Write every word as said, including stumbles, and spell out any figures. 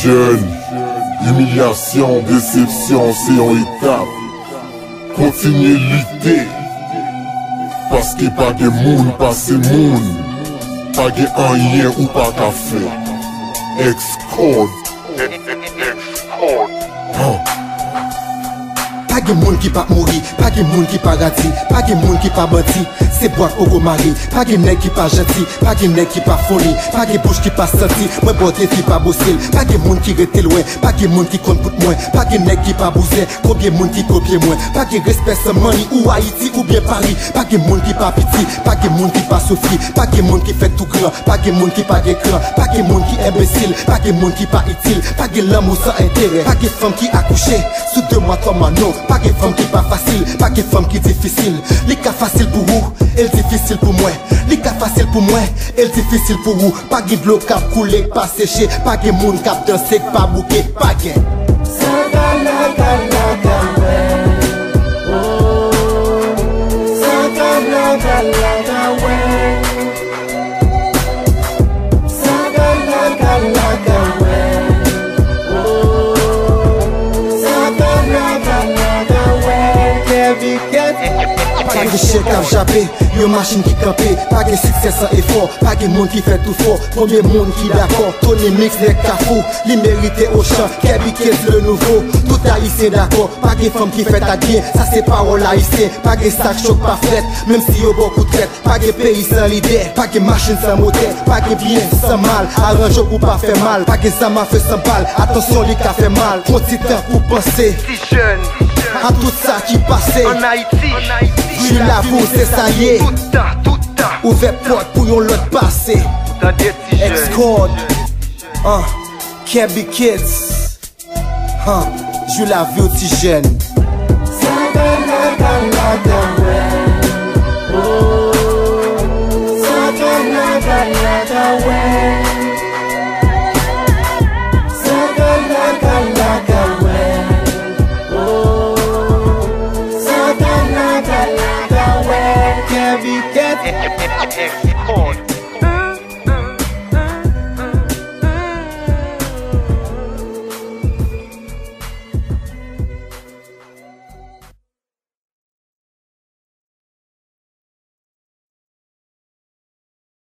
Jèn, imilyasyon, desepsyon, se yon etap. Kontinye lite, paske pa gen moun pase moun. Pa gen anyen ou pa ka fè. X-Code. Huh. Pa gen moun ki p ap mouri, pa gen moun ki pa radi, pa gen moun ki pa bandi, se bwa koko mare. Pa gen nèg ki pa janti, pa gen nèg ki pa foli, pa gen bouch ki pa santi. Mwen ba w defi, pa bouse l. Pa gen moun ki rete lwen, pa gen moun ki konn bout mwen. Pa gen nèg ki pa bouzen, konbyen moun ki kopye mwen. Pa gen respè san manni, ou Ayiti oubyen Pari. Pa gen moun ki pa piti, pa gen moun ki pa soufri, pa gen moun ki fèk tou gran. Pa gen moun ki pa gen kran, pa gen moun ki enbesil, pa gen moun ki pa itil, pa gen lanmou san enterè, pa gen fanm ki akouche sou de mwa, twa mwa, non, pa gen fanm ki pa fasil, pa gen fanm ki difisil. Li ka fasil pou ou, e l difisil pou mwen. Li ka fasil pou mwen, e l difisil pou ou. Pa gen dlo k ap koule k pa seche, pa gen moun k ap danse k pa bouke, pa gen. Sa ka laga laga wè. Oh, sa ka laga laga wè. Sa ka laga laga wè. Oh, sa ka laga laga wè. Kevin Gates. Pa gen chen k ap jape, yon machin ki kanpe. Pa gen siksè san efò, pa gen moun ki fè tou fò. Konbyen moun ki dakò? Tony Mix, nèg Kafou, li merite Ochan. Kevin Gates le nouveau, tout Ayisyen dakò. Pa gen fanm ki fèt ak byen, sa se pawòl ayisyen. Pa gen sa k cho k pa frèt, menm si yo ba w kout tèt. Pa gen peyi san lidè, pa gen machin san motè, pa gen byen san mal. Aranje w pou w pa fè mal, pa gen zam afe san bal. Atansyon, li ka fè mal. Pran ti tan pou panse. Ti jèn, a tout sa ki pase. Ann Ayiti, jwi lavi w, se sa l ye. Tout tan, tout tan. Ouvè pòt pou yon lòt pase. Tande, ti jèn. X-Code, uh, Kevin Gates. Huh, jwi lavi w, ti jèn. Sa ka laga laga wè. Oh, sa ka laga laga wè. Sa ka laga laga wè. Oh, sa ka laga laga wè. Kevin Gates.